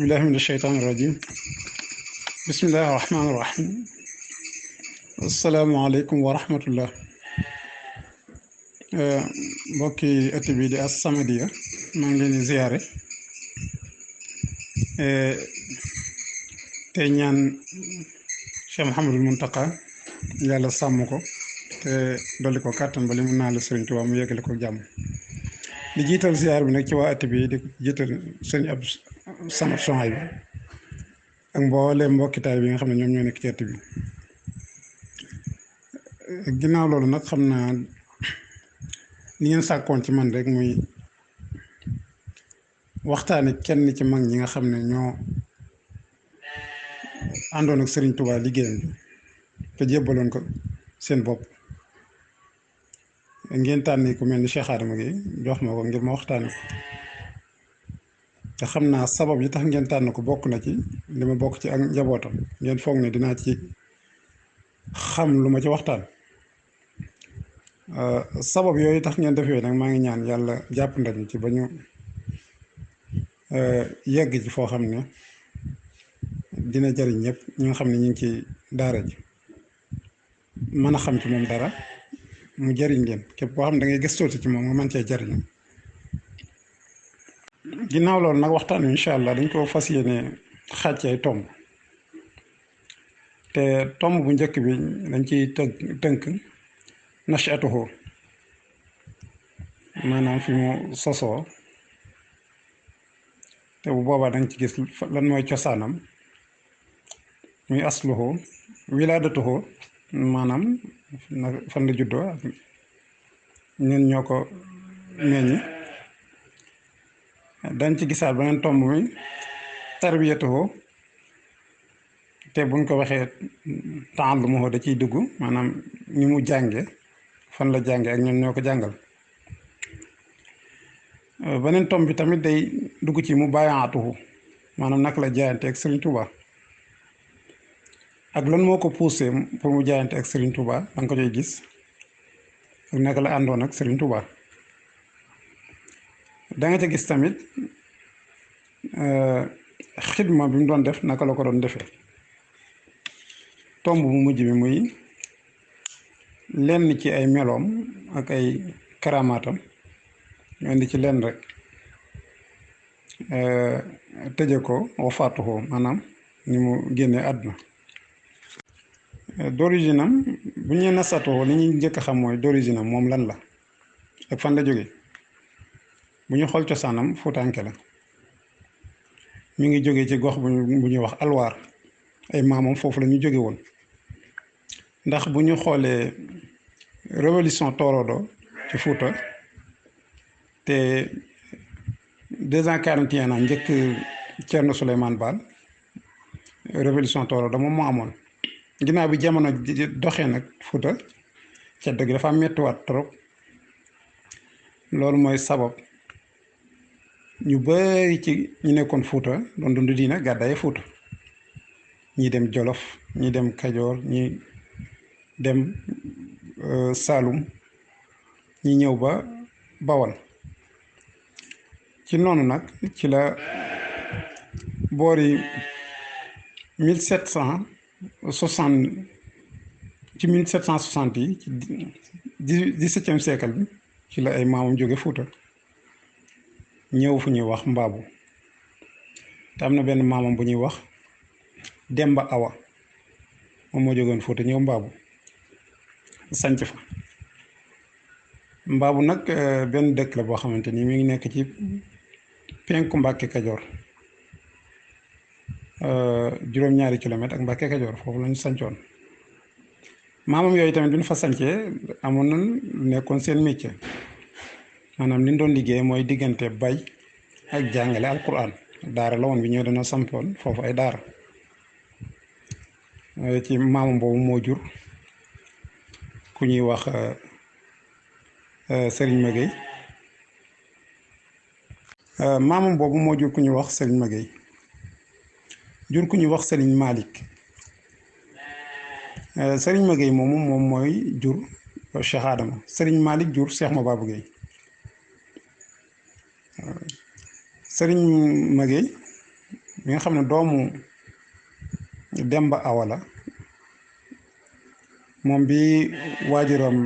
بالله من الشيطان الرجيم بسم الله الرحمن الرحيم السلام عليكم ورحمة الله mbokki ëtt bi di As-Samadiyya maa ngi leen di ziyaare te ñaan Cheikh Mouhamadul Mountakha yàlla sàmm ko te dolli ko kàttan ba li mu naa la Sëriñ Tuubaa mu yeggale ko jàmm di jiital ziyaar bi nag ci waa ëtt bi di jiital sëñ Abdou Samad Soxay bi ak mbooleem mbokkitaay bi nga xam ne ñoom ñoo nekk ci ëtt bi ginnaaw loolu nag xam naa li ngeen sàkkoon ci man rek muy waxtaane kenn ci mag ñi nga xam ne ñoo àndoon ak Serigne Touba liggéeyam bi te jébbaloon ko seen bopp ngeen tànni ku mel ni Cheikh Adama Gueye jox ma ko ngir ma waxtaane ko te xam naa sabab yi tax ngeen tànn ko bokk na ci li ma bokk ci ak njabootam ngeen foog ne dinaa ci xam lu ma ci waxtaan sabab yooyu tax ngeen defee nag maa ngi ñaan yàlla jàpp ndañu ci ba ñu yegg ci foo xam ne dina jariñ ñëpp ñi nga xam ne ñu ngi ci daara ji mën a xam ci moom dara mu jariñ leen képp koo xam ne da ngay gëstooti ci moom nga mën cee jariñu ginnaaw loolu nag waxtaan wi incha allah dañ ko fas yéene xaaj ci ay tomb te tomb bu njëkk bi dañ ciy tënk nachatuhu maanaam fi mu sosoo te bu boobaa danga ci gis lan mooy cosaanam muy asluhu wilaadatuhu maanaam fan la juddoo ak ñun ñoo ko meññi dañ ci gisaat beneen tomb mi tarbiyatuhu te buñ ko waxee taallumuhu da ciy dugg maanaam ni mu jànge fan la jànge ak ñun ñoo ko jàngal beneen tomb bi tamit day dugg ci mu bàyyaatuhu maanaam naka la jaayante ak Serigne Touba ak lan moo ko poussé pour mu jaayante ak Serigne Touba da nga ko koy gis ak naka la àndoon ak Serigne Touba da nga ca gis tamit xidma bi mu doon def naka la ko doon defee tomb bu mujj bi muy lenn ci ay meloom ak ay karamaatam ñu indi ci lenn rek tëje ko wafaatuhu maanaam ni mu génnee àdduna d'origine am bu ñu nasatoo li ñuy njëkk a xam mooy d'origine am moom lan la ak fan la jóge bu ñu xool cosaanam fuutaanke la mi ngi jóge ci gox bu ñuy wax alwaar ay maamam foofu la ñu jóge woon ndax bu ñu xoolee révolution Torodo ci Fuuta te 241 ans njëkk Thierno Souleymane Baal révolution Torodo moom moo amoon ginnaaw bi jamono doxee nag Fuuta ceddo gi dafa mettiwaat trop loolu mooy sabab ñu bari ci ñu nekkoon Fuuta doon dund diina gàddaaye Fuuta ñi dem Jolof ñi dem Kajoor ñi dem Saalum ñi ñëw ba Bawol ci noonu nag ci la boori 1760 ci 1760 yi ci 17e siècle bi ci la ay maamam jóge Fuuta ñëw fu ñuy wax Mbaabu te am na benn maamam bu ñuy wax Demba Awa moom moo jógoon Fuuta ñëw Mbaabu sanc fa Mbaabu nag benn dëkk la boo xamante ni mi ngi nekk ci penku Mbàkke Kajoor juróom-ñaari kilomètre ak Mbàkke Kajoor foofu lañu sancoon maamam yooyu tamit bi ñu fa sancee amoon na nekkoon seen métier maanaam li ñu doon liggéey mooy diggante bay ak jàngale alquran daara la woon bi ñëw dana sampoon foofu ay daara ci maamam boobu moo jur ku ñuy wax Serigne Magueye maamam boobu moo jur ku ñuy wax Serigne Magueye jur ku ñuy wax Serigne Malick Serigne Magueye moomu moom mooy jur Cheikh Adama Serigne Malick jur Cheikh Mababou Gueye Serigne Magueye mi nga xam ne doomu Demba Awa la moom bi waajuram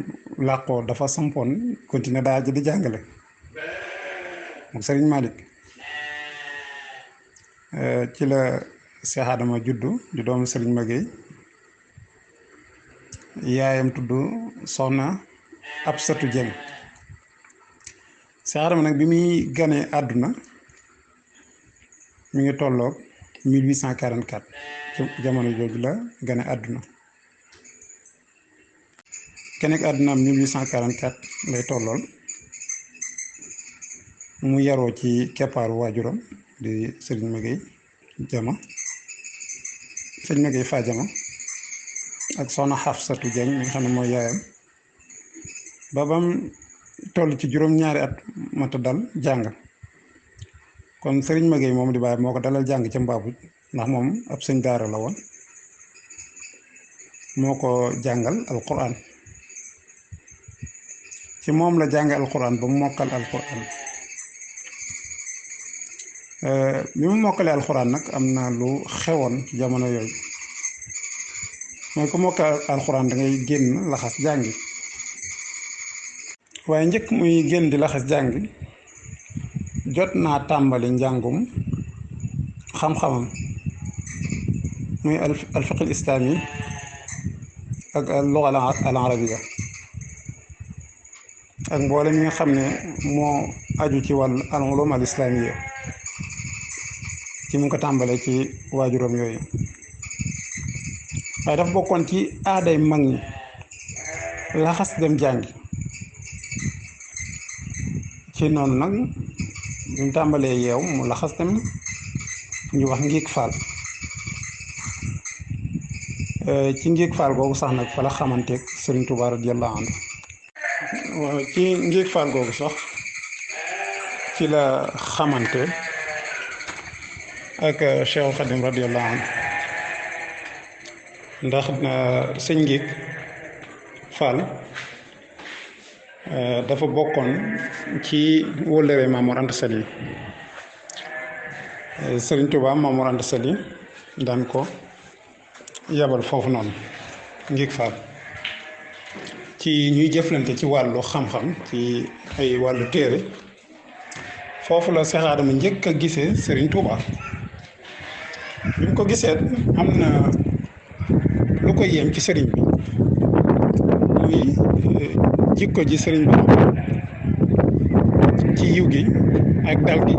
làqoo dafa sampoon continuer daara ji di jàngale moom Sëriñ Malick ci la Cheikh Adama juddu di doomu Sëriñ Maguette yaayam tudd Soxna Absatu Dieng Cheikh Adama nag bi muy ganee àdduna mi ngi tolloog 1844 ci jamono jooju la gane àdduna kenek àdduna am 1844 lay tollool mu yaroo ci keppaaru waajuram di Sëriñ Maguette Jama Sëriñ Maguette Fa Jama ak Soxna Xafsatu Dieng mi nga xam ne mooy yaayam ba bam toll ci juróom-ñaari at mata dal jàng kon Sëriñ Maguette moom di bàyyi moo ko dalal jàng ca Mbaabuj ndax moom ab sëñ daara la woon moo ko jàngal alquran ci moom la jàng alquran ba mu mokkal alquran bi mu mokkalee alquran nag am na lu xewoon jamono yooyu mooy ko mokkal alquran da ngay génn laxas jàngi waaye njëkk muy génn di laxas jàngi jot naa tàmbali njàngum xam-xamam muy alfiq al islami ak al-lugha al-arabiyya ak mboolem mi nga xam ne moo aju ci wàllu al-ulum al-islamiyya ci mu ko tàmbalee ci waajuram yooyu waaye dafa bokkoon ci aaday mag ñi laxas dem jàngi ci noonu nag bi mu tàmbalee yeew mu laxas dem ñu wax ngiig faal ci ngiig faal googu sax nag fa la xamanteeg Sëriñ Tuubaa radiyallahu anhu waaw ci ngiig faal googu sax ci la xamante ak Cheikh Khadim radiyallahu anhu ndax sëñ ngiig faal dafa bokkoon ci wóllëre Maam Mor Anta Sali Sëriñ Tuubaa Maam Mor Anta Sali daan ko yabal foofu noonu ngiig faal ci ñuy jëflante ci wàllu xam-xam ci ay wàllu téere foofu la Cheikh Adama njëkk a gisee Sëriñ Tuubaa bi mu ko gisee am na lu ko yéem ci sëriñ bi muy jikko ji sëriñ bi ci yiw gi ak dal gi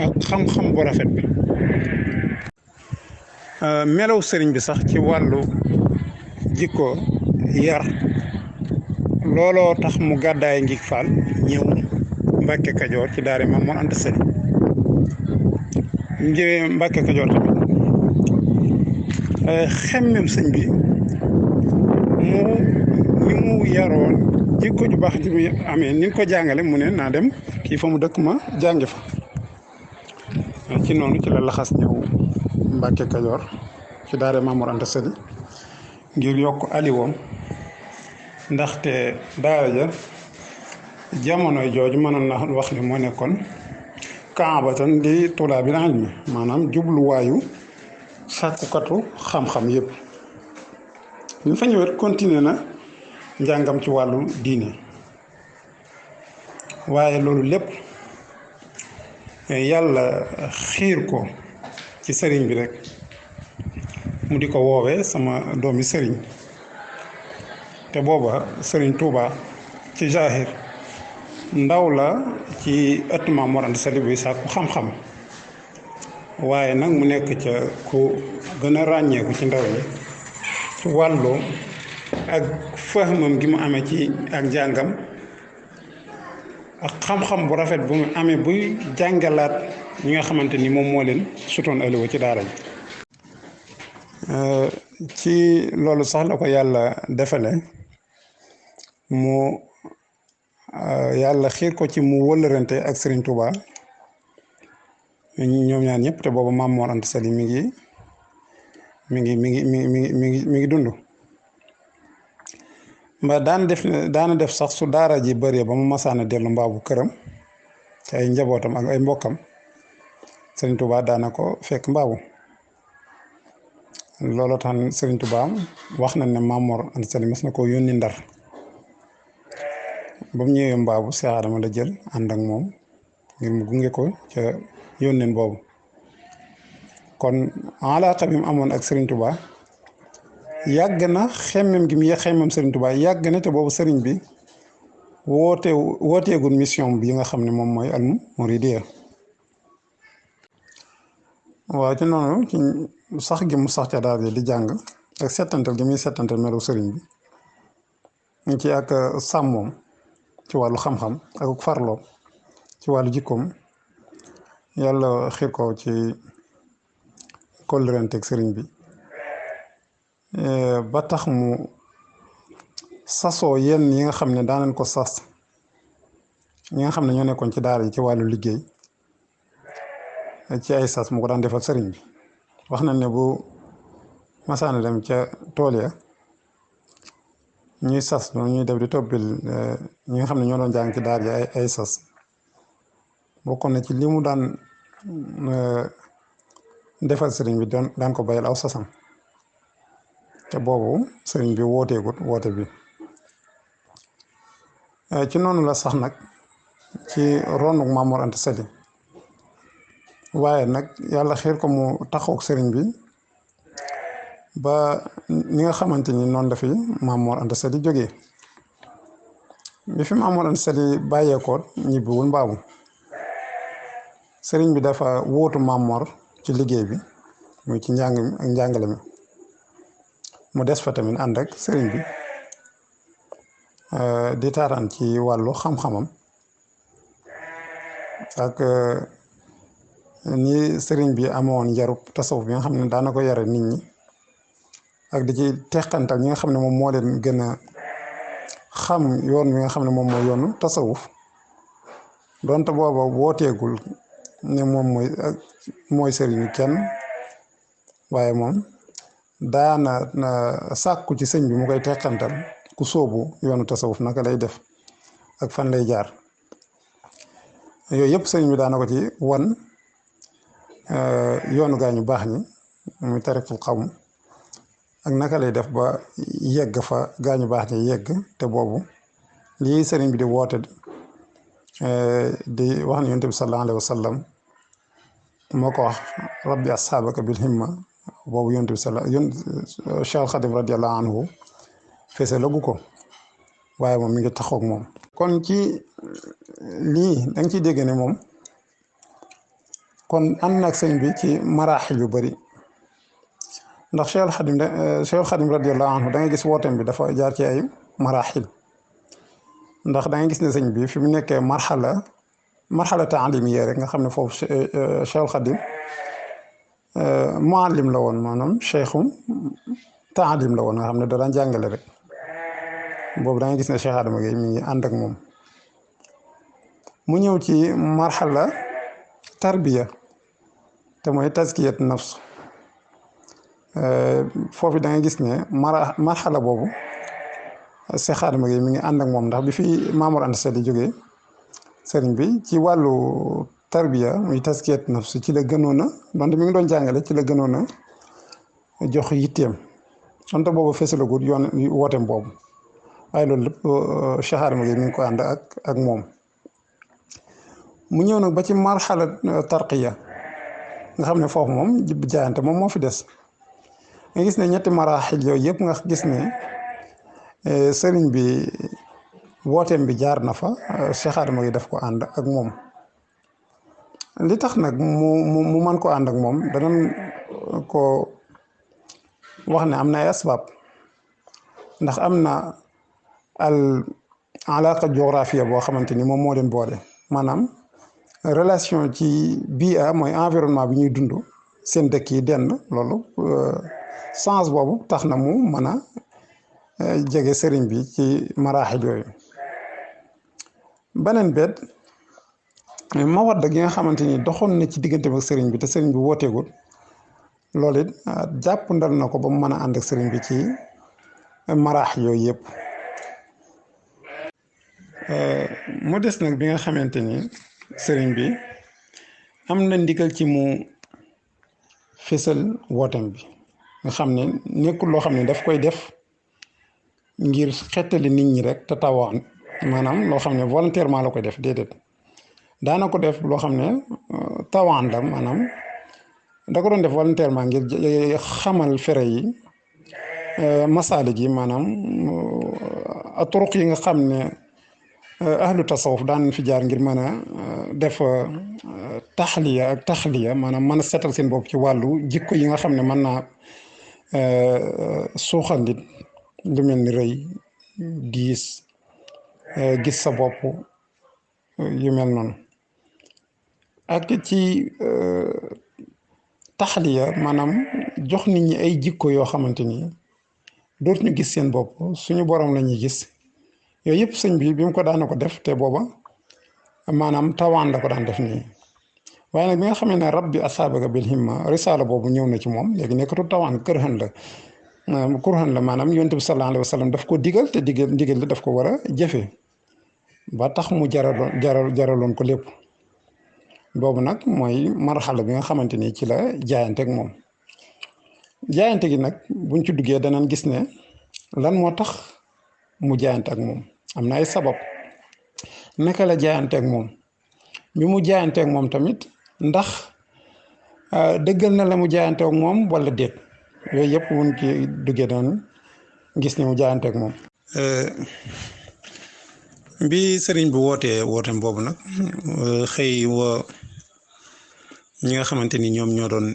ak xam-xam bu rafet bi melaw sëriñ bi sax ci wàllu jikko yar looloo tax mu gàddaay ngiig faal ñëw Mbàkke Kajoor ci daara Maam Mor Anta Sali ñëwee Mbàkke Kajoor tamit xemmem sëñ bi ni mu yaroon jikko ju baax ji mu amee ni ko jàngale mu ne naa dem kii fa mu dëkk ma jàngi fa ci noonu ci la laxas ñëw Mbàkke Kajoor ci daara Maam Mor Anta Sali ngir yokk aliwoom ndaxte daara ja jamonoy jooju mënoon na wax ne moo nekkoon kaabatan di tulaabil ilmi maanaam jubluwaayu sàkkukatu xam-xam yëpp ñu fa ñëwet continuer na njàngam ci wàllu diine waaye loolu lépp yàlla xiir ko ci sëriñ bi rek mu di ko woowee sama doomi sëriñ te booba Sëriñ Tuubaa ci Zahir ndaw la ci ëtt Maam Mor Anta Sali buy sàkku xam-xam waaye nag mu nekk ca ku gën a ràññeeku ci ndaw ñi ci wàllu ak fahmam gi mu amee ci ak njàngam ak xam-xam bu rafet bu mu amee buy jàngalaat ñi nga xamante ni moom moo leen sutoon ëllëg ci daara ji ci loolu sax la ko yàlla defale mu yàlla xiir ko ci mu wëllërante ak Serigne Touba ñoom ñaar ñëpp te boobu Maam Mor Anta Sali mi ngi dund mba daana def sax su daara ji bëree ba mu masaana dellu mbaabu këram ci ay njabootam ak ay mbokkam Sëriñ Tuubaa daana ko fekk mbaabu loolu tax Sëriñ Tuubaa wax na ne Maam Mor Anta Sali mas na koo yónni Ndar ba mu ñëwee mbaabu Seex Adama la jël ànd ak moom ngir mu gunge ko ca yónneen boobu kon alaaqa bi mu amoon ak Sëriñ Tuubaa yàgg na xemmem gi mu xemmem Sëriñ Tuubaa yàgg na te boobu sëriñ bi wooteegul mission bi nga xam ne moom mooy al muridiyya waaw ci noonu ci sax gi mu sax ca daal di jàng ak settantal gi muy settantal melu sëriñ bi ñu ci ak sàmmoom ci wàllu xam-xam ak farloo ci wàllu jikkoom yàlla xiir ko ci kóllëranteeg sëriñ bi ba tax mu sasoo yenn yi nga xam ne daanañ ko sas ñi nga xam ne ñoo nekkoon ci daara yi ci wàllu liggéey ci ay sas mu ko daan defal sëriñ bi wax nañ ne bu masaana dem ca tool ya ñuy sas noonu ñuy def di topbil ñi nga xam ne ñoo doon jàng ci daara yi ay sas bokkoon na ci li mu daan defal sëriñ bi daan ko bayal aw sasam te boobu sëriñ bi wooteegut woote bi ci noonu la sax nag ci ronu Maam Mor Anta Sali waaye nag yàlla xiir ko mu taxaw sëriñ bi ba ni nga xamante ni noonu la fi Maam Mor Anta Sali jógee bi fi Maam Mor Anta Sali bàyyeekoo ñibbiwul mbaabu sëriñ bi dafa wóotu Maam Mor ci liggéey bi muy ci njàng mi ak njàngale mi mu des fa tamit ànd ak sëriñ bi di taaraan ci wàllu xam-xamam ak ni sëriñ bi amoon yarub tasawuf bi nga xam ne daana ko yare nit ñi ak di ci teqantal ñi nga xam ne moom moo leen gën a xam yoon wi nga xam ne moom mooy yoonu tasawuf donte booba wooteegul ne moom mooy sëriñu kenn waaye moom daana sàkku ci sëñ bi mu koy teqantal ku sóobu yoonu tasawuf naka lay def ak fan lay jaar yooyu yëpp sëñ bi daana ko ci wan yoonu gaañu baax ñi muy tarixul xawm ak naka lay def ba yegg fa gaañu baax ñi yegg te boobu lii sëriñ bi di woote di wax ne yonent bi sallallahu alayhi wa sallam moo ko wax rabbi asxaabaka bil himma boobu yonent bi Cheikh Xadim radiallahu anhu fese lagu ko waaye moom mi ngi taxoog moom kon ci lii da nga ciy dégg ne moom kon ànd nag sëñ bi ci maraaxil yu bari ndax Cheikh Xadim radiallahu anhu da nga gis wooteem bi dafa jaar ci ay maraaxil ndax da nga gis ne sëñ bi fi mu nekkee marxala taalimiya rek nga xam ne foofu Cheikh Xadim muallim la woon maanaam cheikhum taalim la woon nga xam ne da daan jàngale rek boobu da nga gis ne Cheikh Adama Gueye mi ngi ànd ak moom mu ñëw ci marxala tarbiya te mooy taskiyat nafs foofu da nga gis ne marxala boobu Cheikh Adama Gueye mi ngi ànd ak moom ndax bi fi Maam Mor Anta Sali jógee sëriñ bi ci wàllu tarbiya muy taskiyat nafs ci la gënoon a donte mi ngi doon jàngale ci la gënoon a jox yitteem donte boobu fesalagut yoon wooteem boobu waaye loolu lépp Cheikh Adama Gueye mi ngi ko ànd ak moom mu ñëw nag ba ci marxala tarqiya nga xam ne foofu moom jaayante moom moo fi des nga gis ne ñetti maraaxil yooyu yëpp nga gis ne sëriñ bi wooteem bi jaar na fa Cheikh Adama Gueye daf ko ànd ak moom li tax nag mu man ko ànd ak moom danañ ko wax ne am na ay asbaab ndax am na al alaqa géografia boo xamante ni moom moo leen boole maanaam relation ci bii mooy environnement bi ñuy dund seen dëkk yi dend loolu sens boobu tax na mu mën a jege sëriñ bi ci maraaxil yooyu beneen bet mawadda gi nga xamante ni doxoon na ci diggante ak sëriñ bi te sëriñ bi wooteegul loolu it jàpp ndal na ko ba mu mën a ànd ak sëriñ bi ci maraaxil yooyu yëpp mu des nag bi nga xamante ni sëriñ bi am na ndigal ci mu fésal wootem bi nga xam ne nekkul loo xam ne daf koy def ngir xettali nit ñi rek te tawaan maanaam loo xam ne volontairement la koy def déedéet daana ko def loo xam ne tawaan la maanaam da ko doon def volontairement ngir xamal fere yi masaalik yi maanaam turuq yi nga xam ne ahlu tasawuf daan fi jaar ngir mën a def taxliya ak taxliya maanaam mën a seetal seen bopp ci wàllu jikko yi nga xam ne mën naa suuxal nit lu mel ni rëy diis gis sa bopp yu mel noonu ak ci taxliya maanaam jox nit ñi ay jikko yoo xamante ni dootuñu gis seen bopp suñu borom la ñuy gis yooyu yëpp sëñ bi mu ko daana ko def te booba maanaam tawaan la ko daan def nii waaye nag bi nga xamee ne rabbi asaabaka bil himma risaala boobu ñëw na ci moom léegi nekkatul tawaan kërhan la kurhan la maanaam yonent bi sallallahu alayhi wa sallam daf ko digal te digal li daf ko war a jëfe ba tax mu jaraloon ko lépp boobu nag mooy marxala bi nga xamante ni ci la jaayante ak moom jaayante gi nag buñ ci duggee danañ gis ne lan moo tax mu jaayante ak moom am na ay sabab naka la jaayante ak moom bi mu jaayante ak moom tamit ndax dëggal na la mu jaayante ak moom wala déet yooyu yëpp buñ ci duggee danañ gis ne mu jaayante ak moom bi sëriñ bi wooteem boobu nag xëy woo ñi nga xamante ni ñoom ñoo doon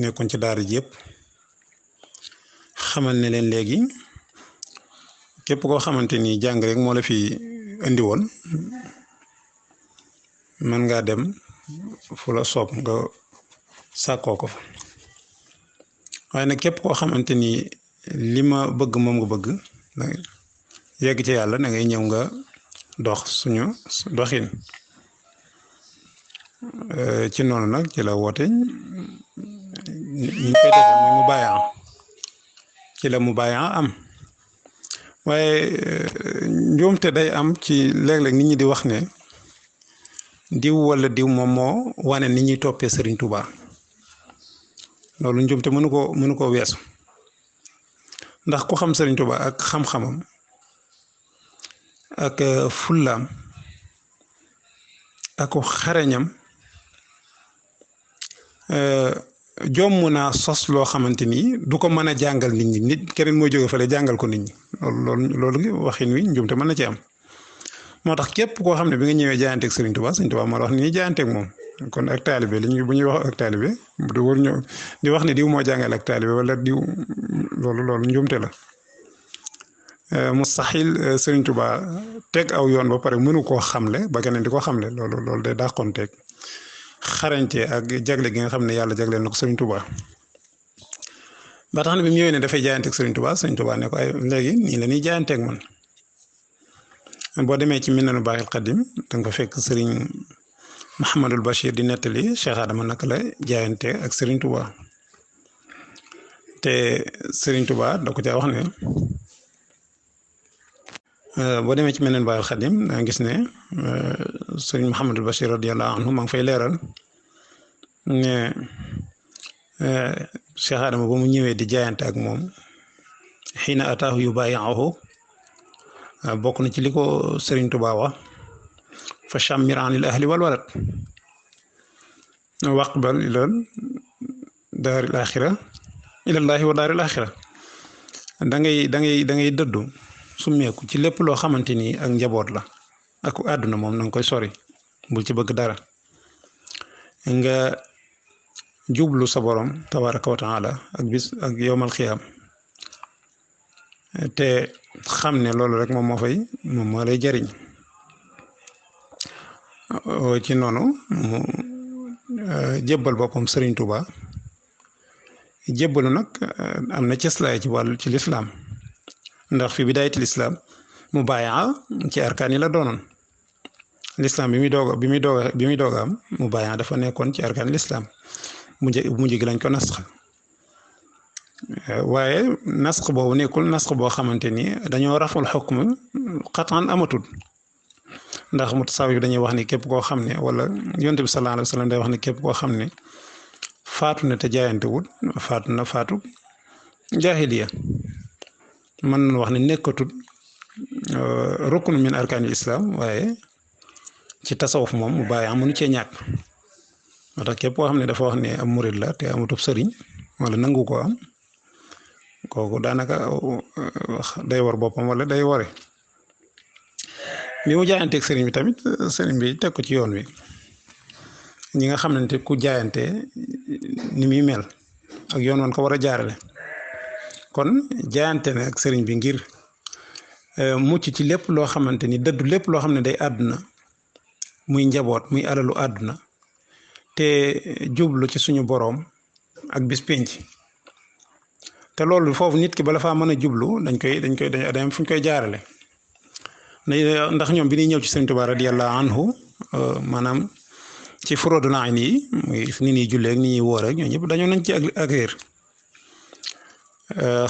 nekkoon ci daara ji yëpp xamal ne leen léegi képp koo xamante ni jàng rek moo la fi indi woon mën ngaa dem fu la soob nga sàkkoo ko fa waaye nag képp koo xamante ni li ma bëgg moom nga bëgg yegg ci yàlla da ngay ñëw nga dox suñu doxin ci noonu nag ci la woote ñu koy defee mooy mu bàyyi ci la mu bàyyi am waaye njuumte day am ci léeg-léeg nit ñi di wax ne diw wala diw moom moo wane nit ñuy toppee Sëriñ Tuubaa loolu njuumte mënu ko weesu ndax ku xam Sëriñ Tuubaa ak xam-xamam ak fullaam ak xareñam jomm naa sos loo xamante ni du ko mën a jàngal nit ñi nit keneen mooy jóge fale jàngal ko nit ñi loolu waxin wi njuumte mën na ci am moo tax képp koo xam ne bi nga ñëwee jaayanteeg Sëriñ Tuubaa Sëriñ Tuubaa moo la wax ni ñuy jaayanteeg moom kon ak taalibe bu ñuy wax ak taalibe du war ñu di wax ne diw moo jàngal ak taalibe wala diw loolu njuumte la mustaxil Sëriñ Tuubaa teg aw yoon ba pare mënu koo xamle ba keneen di ko xamle loolu day dàqoonteeg xarañte ak jagle gi nga xam ne yàlla jagleel na ko Sëriñ Tuubaa ba tax na bi mu ñëwee ne dafay jaayanteeg Sëriñ Tuubaa Sëriñ Tuubaa ne ko ay léegi nii la ñuy jaayanteeg man boo demee ci Minanul Baaxil Xadim da nga fa fekk Sëriñ Mahamadul Bachir di nettali Cheikh Adama naka la jaayante ak Sëriñ Tuubaa te Sëriñ Tuubaa da ko caa wax ne boo demee ci Minanul Baaxil Xadim da nga gis ne Sëriñ Mahamadul Bachir radiyallahu anhu maa ngi fay leeral ne Cheikh Adama ba mu ñëwee di jaayante ak moom xiina ataahu yubaayi'uhu bokk na ci li ko Sëriñ Tuubaa wax fa shammir anil ahli wal walad waqbal ilal daaril axira ilallahi wa daaril axira da ngay dëddu summeeku ci lépp loo xamante ni ak njaboot la ak àdduna moom na nga koy sori bul ci bëgg dara nga jublu sa borom tabaraka wa taala ak bis ak yowmal xiyaam te xam ne loolu rek moom moo lay jariñ ci noonu mu jébbal boppam Sëriñ Tuubaa jébbalu nag am na cëslaay ci wàllu ci lislaam ndax fi bidaayatil islaam mu bàyyaa ci arkaan yi la doonoon lislaam bi muy doog am mu bàyyaa dafa nekkoon ci arkaan lislaam mujj gi lañ ko nasx waaye nasx boobu nekkul nasx boo xamante ni dañoo raful xukm xataan amatul ndax mutasawwif dañuy wax ni képp koo xam ne wala yonent bi sallallahu alayhi wa sallam day wax ni képp koo xam ne faatu na te jaayante wut faatu na faatu jaahiliya mën nañu wax ne nekkatul rukn min arkaanil islam waaye ci tasawuf moom mu bàyyi mënu cee ñàkk moo tax képp koo xam ne dafa wax ne am murid la te amutub sëriñ wala nangu ko am kooku daanaka day war boppam wala day ware bi mu jaayanteeg sëriñ bi tamit sëriñ bi teg ko ci yoon wi ñi nga xamante ku jaayante ni muy mel ak yoon wan ko war a jaarale kon jaayante na ak sëriñ bi ngir mucc ci lépp loo xamante ni dëddu lépp loo xam ne day àdduna muy njaboot muy alalu àdduna te jublu ci suñu boroom ak bis penc te loolu foofu nit ki bala faa mën a jublu dañ am fu ñu koy jaarale ndax ñoom bi ñuy ñëw ci Sëriñ Tuubaa radiyallahu anhu maanaam ci furoodul ayn yi muy ni ñuy jullee ak ni ñuy wóor ak ñoo ñëpp dañoo nañ ci ak réer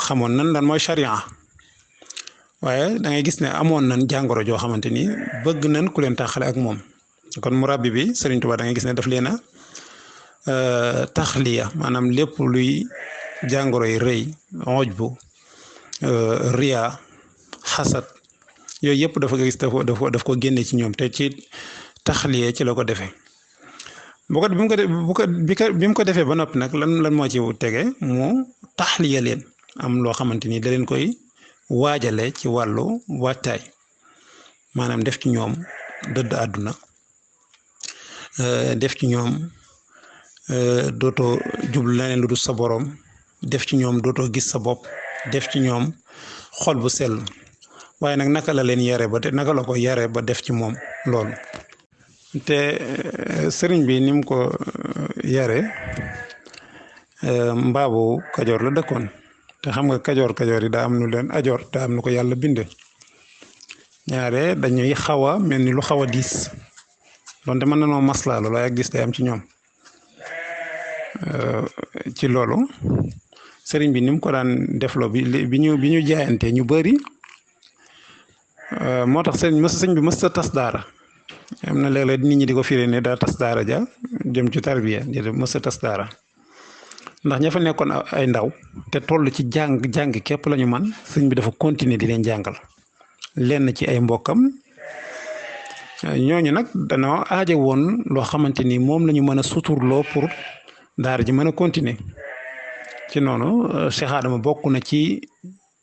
xamoon nan lan mooy charia waaye da ngay gis ne amoon nañ jàngoro joo xamante ni bëgg nañ ku leen taxale ak moom kon murabbi bi Sëriñ Tuubaa da ngay gis ne daf leen a taxliya maanaam lépp luy jàngoro yi rëy oj bu riya xasat yooyu yëpp dafa gis daf ko génne ci ñoom te ci taxliya ci la ko defee bi mu ko defee ba noppi nag lan moo ci tege mu taxliya leen am loo xamante ni da leen koy waajale ci wàllu wattaay maanaam def ci ñoom dëdd àdduna def ci ñoom dootoo jublu leneen lu dul sa boroom def ci ñoom dootoo gis sa bopp def ci ñoom xol bu sell waaye nag naka la leen yare ba te naka la ko yare ba def ci moom loolu te sëriñ bi ni mu ko yare mbaabu kajoor la dëkkoon te xam nga kajoor yi daa am nu leen ajoor daa am nu ko yàlla binde ñaare dañuy xaw a mel ni lu xaw a diis donte mën na noo maslaa loolu ak gis day am ci ñoom ci loolu sëriñ bi ni mu ko daan defloo bi ñu jaayantee ñu bëri moo tax sëñ bi mës a tas daara am na léeg-léeg nit ñi di ko firee ne daa tas daara ja jëm ci tarbiya mës a tas daara ndax ña fa nekkoon ay ndaw te toll ci jàng képp lañu man sëñ bi dafa continuer di leen jàngal lenn ci ay mbokkam ñooñu nag danoo aaje woon loo xamante ni moom la ñu mën a suturloo pour daara ji mën a continuer ci noonu Cheikh Adama bokk na ci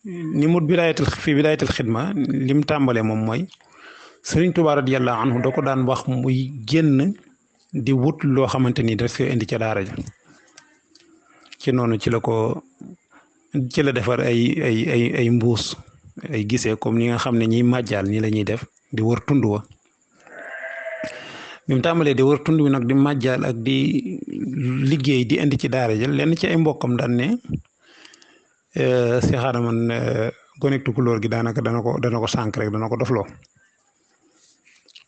ni mu bidaayatul xidma lim tàmbalee moom mooy Sëriñ Tuubaa radiyallahu anhu da ko daan wax muy génn di wut loo xamante ni daf koy indi ca daara ja ci noonu ci la defar ay mbuus ay gisee comme ni nga xam ne ñiy màjjaal ñi la ñuy def di wër tund wa bi mu tàmbalee di wër tund wi nag di màjjaal ak di liggéey di indi ci daara ja lenn ci ay mbokkam daan ne si xaaral man gonek tukulóor gi daanaka dana ko sànq rek dana ko dofloo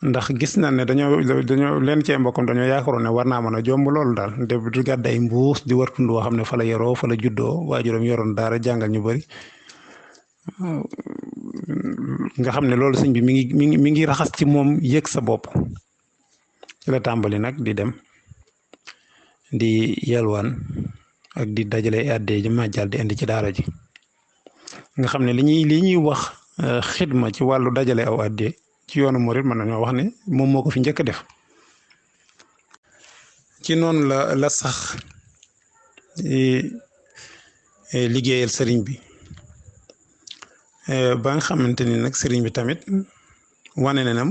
ndax gis na ne dañoo leen ci ay mbokkam dañoo yaakaaroon ne war naa mën a jomb loolu daal di gàddu ay mbuus di wër tund woo xam ne fa la yoroo fa la juddoo waajuram yoroon daara jàngal ñu bëri nga xam ne loolu sëñ bi mi ngi raxas ci moom yëg sa bopp ci la tàmbali nag di dem di yalwaan ak di dajale addee ji màjjal di indi ci daara ji nga xam ne li ñuy wax xidma ci wàllu dajale aw addee ci yoonu murit mën nañoo wax ne moom moo ko fi njëkk a def ci noonu la sax liggéeyal sëriñ bi ba nga xamante ni nag sëriñ bi tamit wane na nam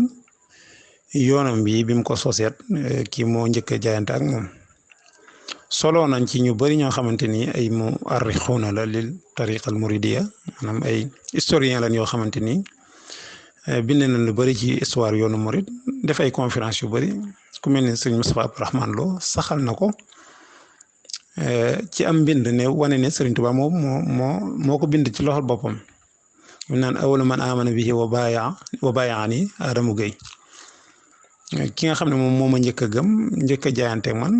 yoonam bi mu ko soseet kii moo njëkk a jaayante ak moom solo nañ ci ñu bari ñoo xamante ni ay mu arrixuuna la lil tariqa al muridiya maanaam ay historien lañ yoo xamante ni bind nañ lu bari ci histoire yoonu murid def ay conférence yu bari ku mel ni sëñ Moustapha Abdourahmane Lo saxal na ko ci am mbind ne wane ne Sëriñ Tuubaa moo ko bind ci loxol boppam ñu naan awwalu man amana bihi wa baayaani Adama Gueye ki nga xam ne moom moo ma njëkk a gëm njëkk a jaayante man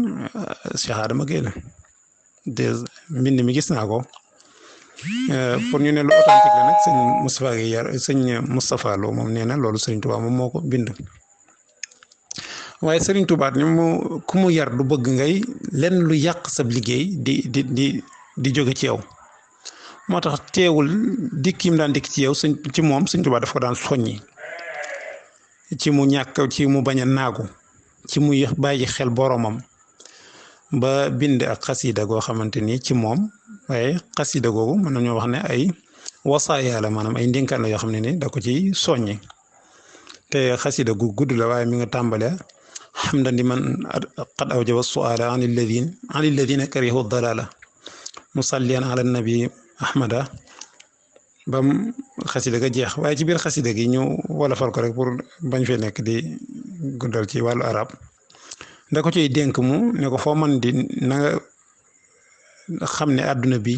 Cheikh Adama Gueye la de mbind mi gis naa ko pour ñu ne lu authentique la nag sëñ Moustapha Lo moom nee na loolu Sëriñ Tuubaa moom moo ko bind waaye Sëriñ Tuubaa ni mu ku mu yar du bëgg ngay lenn lu yàq sa liggéey di jóge ci yow moo tax teewul dikkim daan dikk ci yow ci moom Sëriñ Tuubaa daf ko daan soññi ci mu ñàkk ci mu bañ a naagu ci mu bàyyi xel boromam ba bind ak xasida goo xamante ni ci moom waaye xasida googu mën nañoo wax ne ay wasaaya la maanaam ay ndénkaan la yoo xam ne ni da ko ci soññi te xasida gu gudd la waaye mi nga tàmbale xamdan di man qad awjaba suala an alladina karihu dalala musalliyan ala nabi ahmada bam xasida ga jeex waaye ci biir xasida gi ñu wolofal ko rek pour bañ fee nekk di guddal ci wàllu arab da ko ciy dénk mu ne ko foo man di na nga xam ne àdduna bi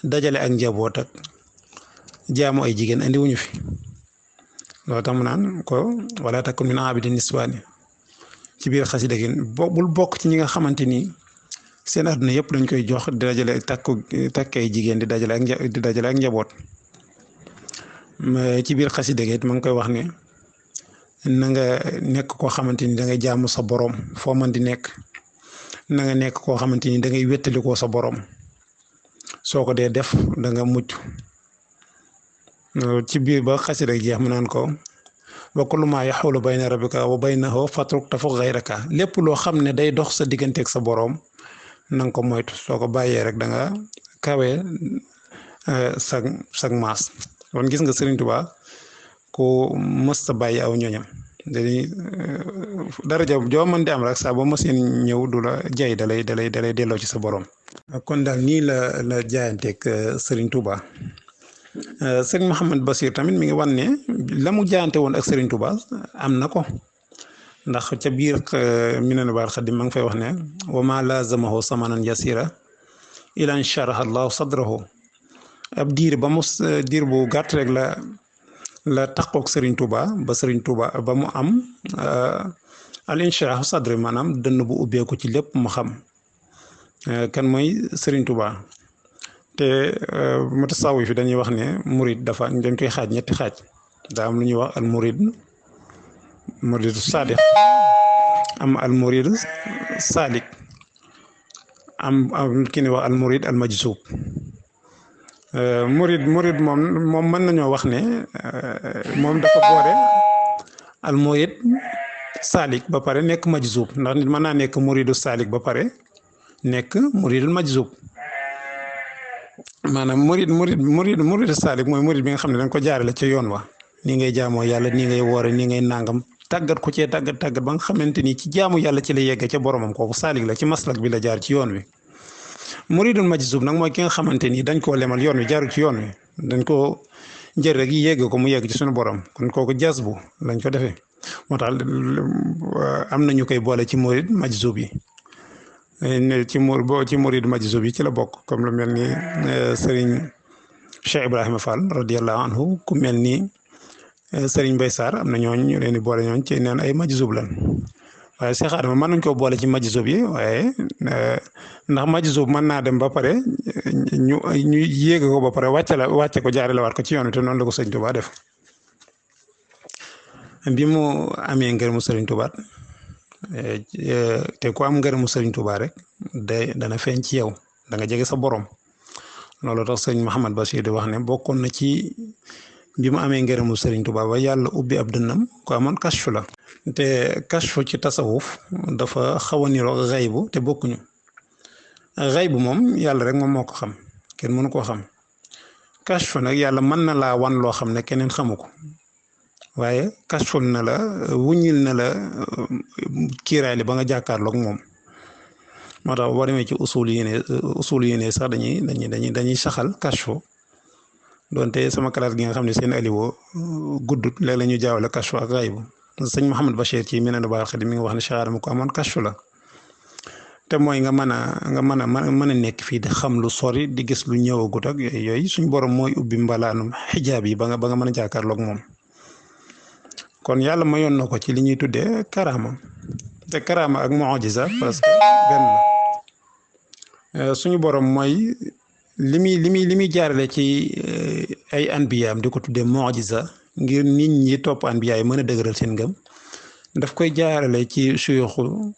dajale ak njaboot ak jaamu ay jigéen andi wuñu fi loolu tax mu naan ko wala takun min abidi niswaani ci biir xasida gi bul bokk ci ñi nga xamante ni seen àdduna yëpp dañ koy jox di dajale takk ay jigéen di dajale ak njaboot ci biir xasida gi it ma ngi koy wax ne na nga nekk koo xamante ni da ngay jaamu sa borom foo man di nekk na nga nekk koo xamante ni da ngay wéttalikoo sa borom soo ko dee def da nga mucc ci biir ba xasida gi jeex mu naan ko wa kullu maa yaxulu bayna rabbika wa baynahu fatruk tafu gayraka lépp loo xam ne day dox sa digganteeg sa borom na nga ko moytu soo ko bàyyee rek da nga kawe sag maas kon gis nga Sëriñ Tuubaa ku mës ta bàyyi aw ñoñam dañuy daraja joo mën di am rek saa boo mëseen ñëw du la jay dalay delloo ci sa borom. kon daal nii la jaayanteeg Sëriñ Tuubaa sëriñ Mouhamed Bachir tamit mi ngi wan ne la mu jaayante woon ak Sëriñ Tuubaa am na ko ndax ca biir Minanul Baaqil Qadiim ma ngi fay wax ne wa ma laazamahu samanan yasira ilan sharaha allahu sadrahu ab diir bu gàtt rek la taqoog Sëriñ Tuubaa ba Sëriñ Tuubaa ba mu am al inshirahu sadri maanaam dënn bu ubbeeku ci lépp mu xam kan mooy Sëriñ Tuubaa te mutasawwif fi dañuy wax ne murid dañ koy xaaj ñetti xaaj daa am lu ñuy wax al muridu sadiq am al muridu salik am ki ñuy wax al murid al majzub murid moom mën nañoo wax ne moom dafa boole al murid salik ba pare nekk majzub ndax nit mën naa nekk muridu salik ba pare nekk muridul majzub maanaam murid salik mooy murid bi nga xam ne dañ ko jaarale ca yoon wa nii ngay jaamoo yàlla nii ngay woore nii ngay nangam tàggat ko cee tàggat ba nga xamante ni ci jaamu yàlla ci la yegge ca boromam kooku salik la ci maslak bi la jaar ci yoon wi muridul majzub nag mooy ki nga xamante ni dañ koo lemal yoon wi jaaru ci yoon wi dañ koo jël rek yegg ko mu yegg ci suñu borom kon kooku jazbu lañ ko defee moo tax am na ñu koy boole ci murid majzub yi ci murid majzub yi ci la bokk comme lu mel ni Serigne Cheikh Ibrahima Fall radiyallahu anhu ku mel ni Serigne Mbaye Sarr am na ñooñ ñu leen di boole ñooñ ci neen ay majzub lan waaye Cheikh Adama mën nañ koo boole ci majzub yi waaye ndax majzub mën naa dem ba pare ñu yéeg ko ba pare wàcce ko jaarale waat ko ci yoon wi te noonu la ko Sëriñ Tuubaa def bi mu amee ngërëmu Sëriñ Tuubaa te ku am ngërëmu Sëriñ Tuubaa rek dana feeñ ci yow da nga jege sa borom loolu tax sëñ Mouhamed Bachir di wax ne bokkoon na ci bi mu amee ngërëmu Sëriñ Tuubaa ba yàlla ubbi ab dënnam ko amoon kashfu la te kashfu ci tasawuf dafa xaw a niroo xaybu te bokkuñu xaybu moom yàlla rek moom moo ko xam kenn mënu koo xam kashfu nag yàlla mën na laa wan loo xam ne keneen xamu ko waaye kashful na la wuññil na la kiiraay li ba nga jàkkaarloog moom moo tax boo demee ci usul yi ne sax dañuy saxal kashfu doonte sama classe gi nga xam ne seen aliwo guddut léeg la ñu jaawale kashfu ak xaybu sëñ Mouhamed Bachir ci Minanul Baaqil Qadiim mi ngi wax ne Cheikh Adama ko amoon kashfu la te mooy nga mën a nekk fii di xam lu sori di gis lu ñëwagut ak yooyu suñ borom mooy ubbi mbalaanum xijaab yi ba nga mën a jàkkaarloog moom kon yàlla mayoon na ko ci li ñuy tuddee karaama te karaama ak mu'jiza parce que benn la suñu borom mooy li muy jaarale ci ay anbiyaam di ko tuddee mu'jiza ngir nit ñi topp anbiya yi mën a dëgëral seen ngëm daf koy jaarale ci suyuxu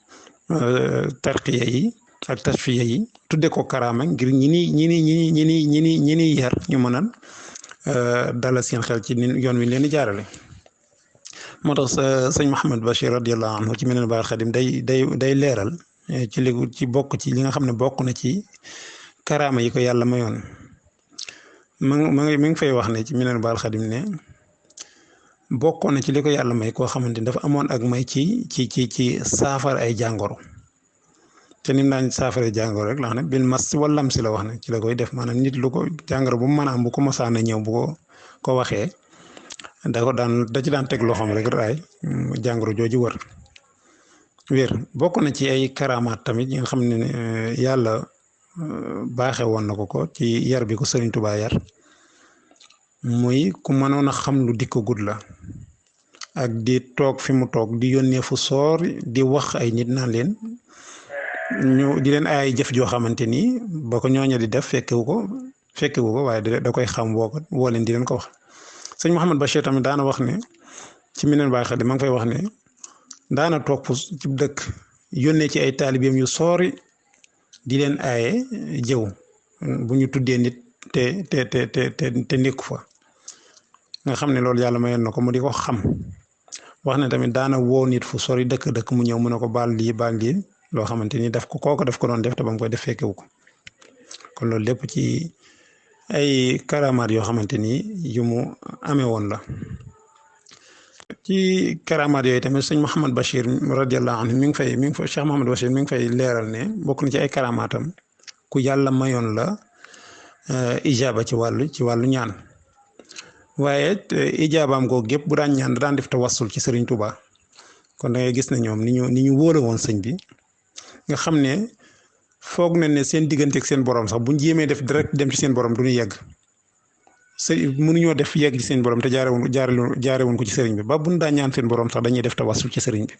tarqiya yi ak tasfiya yi tudde ko karaama ngir ñi ni yar ñu mën a dalal seen xel ci yoon wi leen di jaarale. moo tax sëñ Mouhamed Bachir radiyallahu anhu ci Minanul Baaqil Xadim day leeral ci bokk ci li nga xam ne bokk na ci karaama yi ko yàlla mayoon mi ngi fay wax ne ci Minanul Baaqil Xadim ne bokkoon na ci li ko yàlla may koo xamante ni dafa amoon ak may ci saafara ay jàngoro te nim daan saafara jàngoro rek la xam ne bil mas wallam si la wax ne ci la koy def maanaam nit lu ko jàngoro bu mu mën a am bu ko mosaan a ñëw bu ko waxee da ci daan teg loxoom rek raay jàngoro jooju wér bokk na ci ay karamaat tamit yi nga xam ne yàlla baaxe woon na ko ci yar bi ko Sëriñ Tuubaa yar muy ku mënoon a xam lu dikk gud la ak di toog fi mu toog di yónnee fu soor di wax ay nit naan leen ñu di leen ay jëf joo xamante ni ba ko ñooña di def fekkewu ko waaye da koy xam woo leen di leen ko wax. sëñ Mouhamed Bachir tamit daana wax ne ci Minanul Baaqil Xadim ma ngi fay wax ne daana toog fu ci dëkk yónnee ci ay taalibeem yu soori di leen aaye jëw bu ñu tuddee nit te nekku fa nga xam ne loolu yàlla mayoon na ko mu di ko xam wax ne tamit daana woo nit fu sori dëkk mu ñëw mu ne ko baal lii loo xamante ni kooku daf ko doon def te ba mu koy def fekkewu ko kon loolu lépp ci ay karamaat yoo xamante ni yu mu amee woon la. ci karamaat yooyu tamit sëñ Mouhamed Bachir radiyallahu anhu mi ngi fay Cheikh Mouhamed Bachir mi ngi fay leeral ne bokk na ci ay karamaatam ku yàlla mayoon la ijaaba ci wàllu ñaan waaye ijaabaam googu gépp bu daan ñaan daan def tawassul ci Serigne Touba kon da ngay gis ne ñoom ni ñu wóole woon sëñ bi nga xam ne foog na ne seen diggante ak seen borom sax bu ñu jéemee def direct dem ci seen borom du ñu yegg mënuñoo def yegg ci seen borom te jaarewuñ ko ci sëriñ bi ba bu ñu daa ñaan seen borom sax dañuy def tawassul ci sëriñ bi.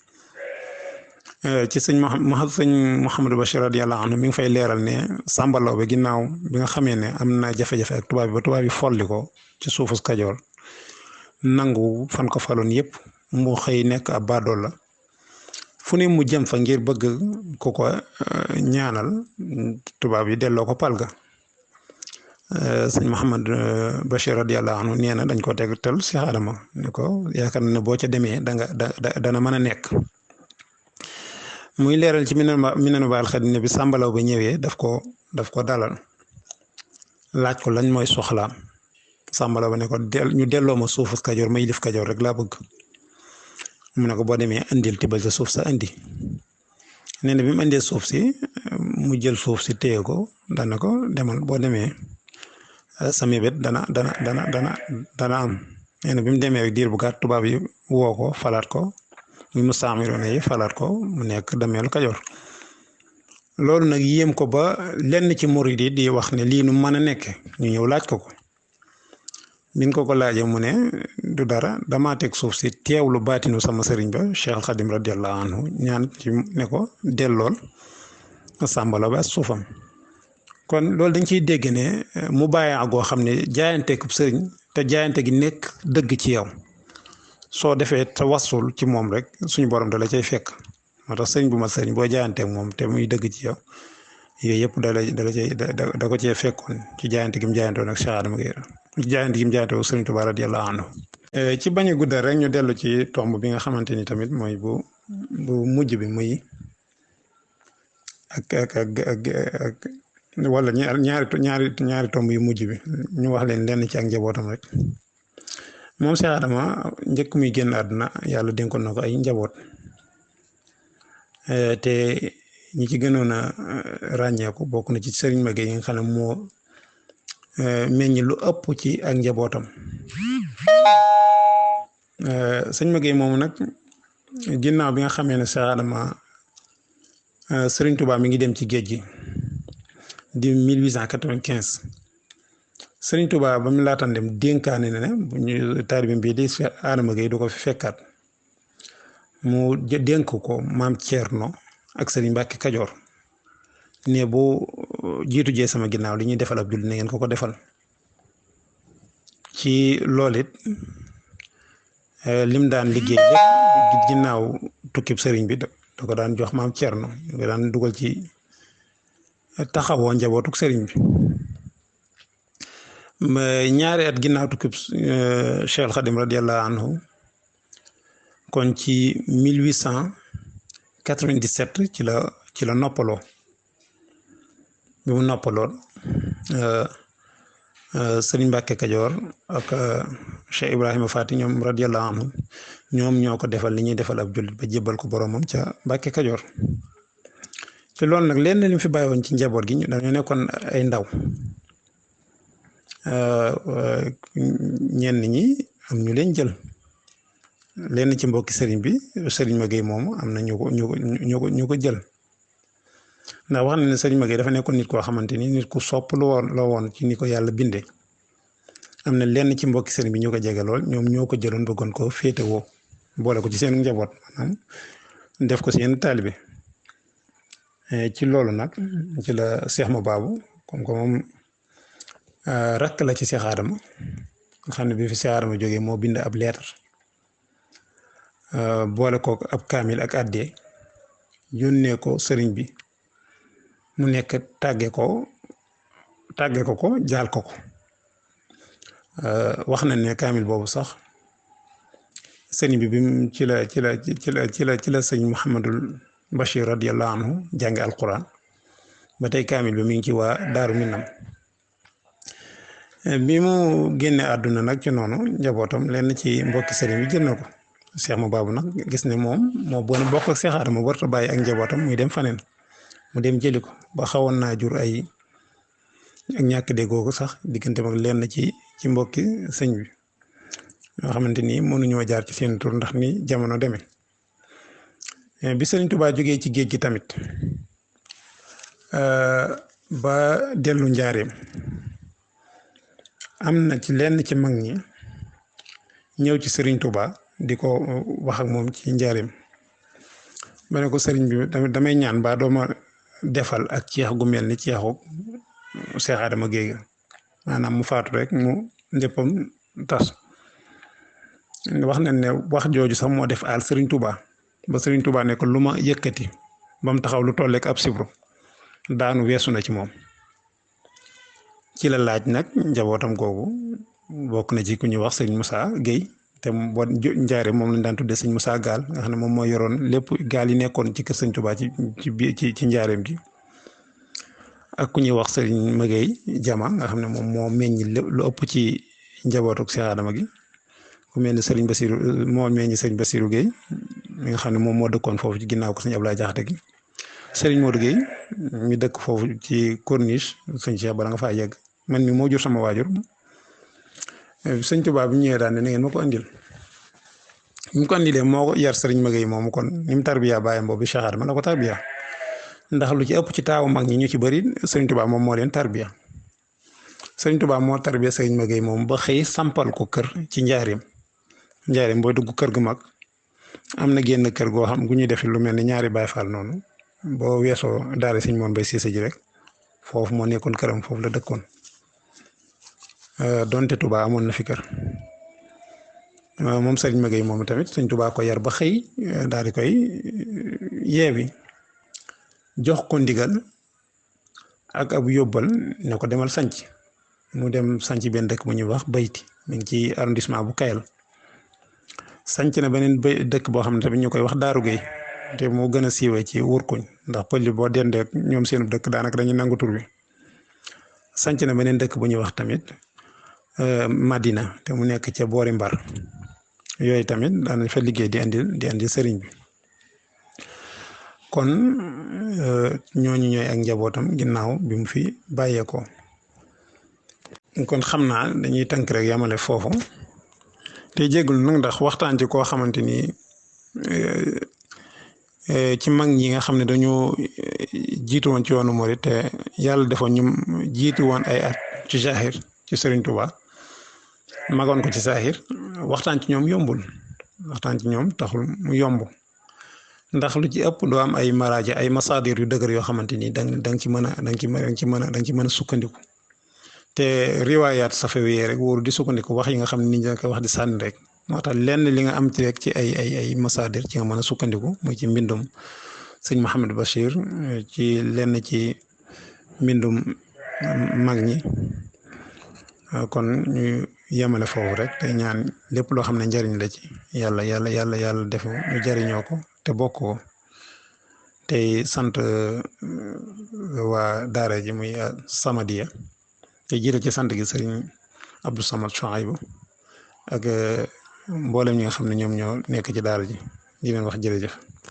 ci sëñ Mouhamadou Bachir radiyallahu anhu mi ngi fay leeral ne Samba Laobé ginnaaw bi nga xamee ne am na jafe-jafe ak tubaab bi ba tubaab bi folli ko ci suufus Kajoor nangu fan ko faloon yëpp mu xëy nekk ab baadool la fu ne mu jëm fa ngir bëgg ku ko ñaanal tubaab yi delloo ko palga sëñ Mouhamed Bachir radiyallahu anhu nee na dañ ko tegtal Cheikh Adama ne ko yaakaar na ne boo ca demee dana mën a nekk. muy leeral ci Minanul Baaqil Xadim ne bi Samba Laobé ñëwee daf ko dalal laaj ko lañ mooy soxlaam Samba Laobé ne ko ñu delloo ma suufus Kajoor ma yilif Kajoor rek laa bëgg mu ne ko boo demee indil tibal sa suuf sa indi nee na bi mu indee suuf si mu jël suuf si téye ko dana ko demal boo demee sa mébét dana am nee na bi mu demee rek diir bu gàtt tubaab yi woo ko falaat ko muy mustaamiroon yi falaat ko mu nekk dameelu Kajoor loolu nag yéem ko ba lenn ci murid yi di wax ne lii nu mën a nekke ñu ñëw laaj ko biñ ko laajee mu ne du dara damaa teg suuf si teewlu baatinu sama sëriñ ba Cheikh al Xadim radiyallahu anhu ñaan ci ne ko dellool Samba Laobé ak suufam kon loolu dañ ciy dégg ne mu bàyyi goo xam ne jaayante ku sëriñ te jaayante gi nekk dëgg ci yow soo defee tawassul ci moom rek suñu borom da la cay fekk moo tax sëriñ bu ma sëriñ boo jaayanteeg moom te muy dëgg ci yow yooyu yëpp da ko cee fekkoon ci jaayante gi mu jaayantewoon ak Cheikh Adama Gueye jaayante gi mu jaayante wu Sëriñ Tuubaa radiyallahu anhu ci bañ a guddal rek ñu dellu ci tomb bi nga xamante ni tamit mooy bu mujj bi muy ak wala ñaari tomb yu mujj bi ñu wax leen lenn ci ak njabootam rek moom Cheikh Adama njëkk muy génn àdduna yàlla dénkoon na ko ay njaboot te ñi ci gënoon a ràññeeku bokk na ci Sëriñ Maguette yi nga xam ne moo meññ lu ëpp ci ak njabootam sëñ Maguette moomu nag ginnaaw bi nga xamee ne Cheikh Adama Sëriñ Tuubaa mi ngi dem ci géej gi di 1895 Sëriñ Tuubaa ba mu laataan dem dénkaane ne bu ñu taalibeem bii di Cheikh Adama Gueye du ko fi fekkaat mu dénk ko maam Thierno ak Sëriñ Mbàkke Kajoor ne bu jiitu jee sama ginnaaw li ñuy defal ab jullit na ngeen ko defal ci loolu it lim daan liggéey lépp ginnaaw tukkib sëriñ bi da ko daan jox maam Thierno nga daan dugal ci taxawoo njabootuk sëriñ bi ñaari at ginnaaw tukkib Cheikh al Khadim radiyallahu anhu kon ci 1897 ci la noppaloo bi mu noppaloo sëriñ Mbàkke Kajoor ak Cheikh Ibrahima Faati ñoom radiyallahu anhu ñoom ñoo ko defal li ñuy defal ab jullit ba jébbal ko boromam ca Mbàkke Kajoor ci loolu nag lenn li mu fi bàyyi woon ci njaboot gi dañoo nekkoon ay ndaw ñenn ñi am ñu leen jël lenn ci mbokki sëriñ bi sëriñ Maguette moomu am na ñu ko jël ndax wax na ne sëriñ Maguette dafa nekkoon nit koo xamante ni nit ku sopp la woon ci ni ko yàlla bindee am na lenn ci mbokki sëriñ bi ñu ko jege lool ñoom ñoo ko jëloon bëggoon ko féetewoo boole ko ci seen njaboot maanaam def ko si yenn taalibe ci loolu nag ci la Seex Mabaabu comme que moom rakk la ci Seex Aadama nga xam ne bi fi Seex Aadama jógee moo bind ab lettre boole ko ab kaamil ak àddee yónnee ko sëriñ bi mu nekk tàgge ko jaal ko wax na ne kaamil boobu sax sëriñ bi bim ci la sëñ Mouhamadul Bachir radiyallahu anhu jànge alquran ba tey kaamil bi mi ngi ci waa Daaru Minam bi mu génne àdduna nag ci noonu njabootam lenn ci mbokki sëriñ bi jël na ko Seex Mabaabu nag gis ne moom moo boole bokk ak Seex Aadama warta bàyyi ak njabootam muy dem faneen mu dem jëli ko ba xawoon naa jur ay ak ñàkk déggoo ko sax diggante mag lenn ci mbokki sëñ bi ñoo xamante ni mënuñoo jaar ci seen tur ndax ni jamono demee bi Sëriñ Tuubaa jógee ci géej gi tamit ba dellu njaareem am na ci lenn ci mag ñi ñëw ci Sëriñ Tuubaa di ko wax ak moom ci njaareem ba ne ko sëriñ bi tamit damay ñaan ba dooma defal ak ceex gu mel ni ceexu Seex Aadama Géey maanaam mu faatu rek mu léppam tas wax nañ ne wax jooju sax moo def aal Sëriñ Tuubaa ba Sëriñ Tuubaa ne ko lu ma yëkkati ba mu taxaw lu tolleek ab sibru daanu weesu na ci moom ci la laaj nag njabootam googu bokk na ci ku ñuy wax sëriñ Moussa Guèye te boo njaare moom lañ daan tuddee sëñ Moussa Gaal nga xam ne moom moo yoroon lépp gaal yi nekkoon ci kër sëñ Tuubaa ci njaareem gi ak ku ñuy wax sëriñ Maguèye Jama nga xam ne moom moo meññ lu ëpp ci njabootuk Seex Aadama gi ku mel ni sëriñ Basiru moo meññ sëriñ Basiru Guèye mi nga xam ne moom moo dëkkoon foofu ci ginnaaw ko sëñ Ablaye Jaxate gi sëriñ Modou Guèye mi dëkk foofu ci corniche sëñ Cheikh bala nga faa yegg man mi moo jur sama waajur sëñ Tuubaa bi ñëwee daan ne na ngeen ma ko andil ñu ko andilee moo ko yar sëriñ Maguèye moomu kon ni mu tarbiya bàyyam boobu Cheikh Aadama la ko tarbiya ndax lu ci ëpp ci taawu mag ñi ñu ci bëri sëriñ Tuubaa moom moo leen tarbiya sëriñ Tuubaa moo tarbiya sëriñ Maguèye moom ba xëy sampal ko kër ci njaareem booy dugg kër gu mag am na génn kër goo xam gu ñuy def lu mel ni ñaari Baay Faal noonu boo weesoo daara sëñ Moon Bay Siise ji rek foofu moo nekkoon këram foofu la dëkkoon donte Touba amoon na fi kër moom sëriñ Maguèye moomu tamit sëñ Touba ko yar ba xëy daal di koy yeewi jox ko ndigal ak ab yóbbal ne ko demal sanc mu dem sanc benn dëkk bu ñuy wax Bayti mi ngi ci arrondissement bu Kayal sanc na beneen dëkk boo xam ne tamit ñu koy wax Daaru Gueye te moo gën a siiwee ci Wurkuñ ndax pël boo dendee ñoom seen dëkk daanaka dañuy nangu tur bi sanc na beneen dëkk bu ñuy wax tamit Madina te mu nekk ca boori Mbar yooyu tamit daan fa liggéey di andi sëriñ bi kon ñooñu ñooy ak njabootam ginnaaw bi mu fi bàyyeekoo kon xam naa dañuy tënk rek yamale foofu te jéggul nag ndax waxtaan ci koo xamante ni ci mag ñi nga xam ne dañoo jiitu woon ci yoonu Murid te yàlla defoon ñu jiitu woon ay at ci Zahir ci Serigne Touba magoon ko ci Zahir waxtaan ci ñoom yombul waxtaan ci ñoom taxul mu yomb ndax lu ci ëpp doo am ay maraaja ay masaadir yu dëgër yoo xamante ni da nga ci mën a sukkandiku te riwaayaat safawi rek wóoru di sukkandiku wax yi nga xam ne nit ñi dañ koy wax di sànni rek moo tax lenn li nga am ci rek ci ay masaadir ci nga mën a sukkandiku muy ci mbindum sëñ Mouhamed Bachir ci lenn ci mbindum mag ñi kon ñu yemale foofu rek te ñaan lépp loo xam ne njariñ la ci yàlla def ñu jariñoo ko te bokk ko tey sant waa daara ji muy Samadiya te jiital ci sant gi sëriñ Abdou Samad Chouaïbou ak mboolem ñi nga xam ne ñoom ñoo nekk ci daara ji di leen wax jërëjëf.